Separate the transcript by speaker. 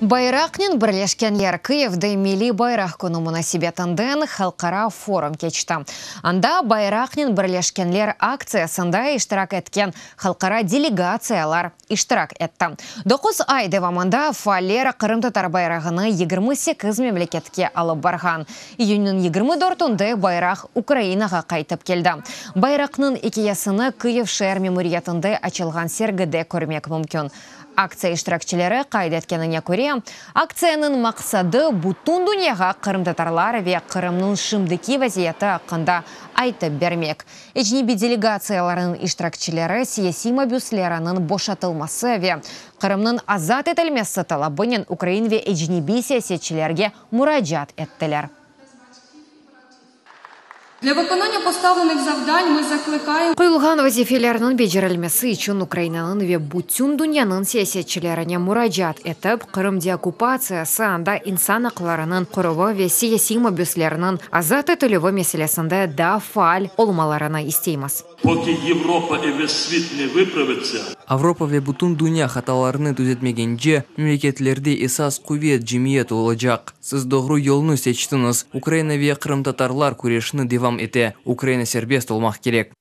Speaker 1: Bayraqnen birleşkenler Kıyivde Milliy bayraq künü munasebetinden halqara forum keçti. Anda Bayraqnen birleşkenler aktsiyasında iştirak etken halqara delegatsiyalar iştirak etti. Doquz ay devamında faaller qırımtatar bayrağını 28 memleketke alıp barğan. İyünniñ 24-ünde bayraq Ukrainağa qaytıp keldi. Bayraqnıñ ikâyesini Kıyiv şeer memuriyetinde açılğan sergide körmek mümkün. Aktsiya iştirakçileri qayd etkenine köre, aktsiyanıñ maqsadı bütün dünyağa qırımtatarlar ve Qırımnıñ şimdiki vaziyeti aqqında aytıp bermek. Ecnebiy delegatsiyalarnıñ iştirakçileri siyasiy mabüsleriniñ boşatılması ve Qırımnıñ azat etilmesi talabınen ukrain ve ecnebiy siyasetçilerge muracaat ettiler.
Speaker 2: Для виконання поставлених завдань ми закликаємо
Speaker 1: Qoyulğan vazifelerniñ becerilmesi içün Ukrainanıñ ve bütün dünyanıñ siyasetçilerine muracaat etip, Qırım deokkupatsiyası, anda insan aqlarınıñ qoruvı ve siyasiy mabüslerniñ azat etilüvi meselesinde daa faal olmalarını isteymiz.
Speaker 3: Поки Європа і весь світ не виправиться,
Speaker 4: Avropa ve bütün dünya hatalarını tüzetmegence, memleketlerde esas quvet cemiyet olacaq. Siz doğru yolnı seçtiñiz. Ukraina ve qırımtatarlar küreşni devam ete. Ukraina serbest olmaq kerek.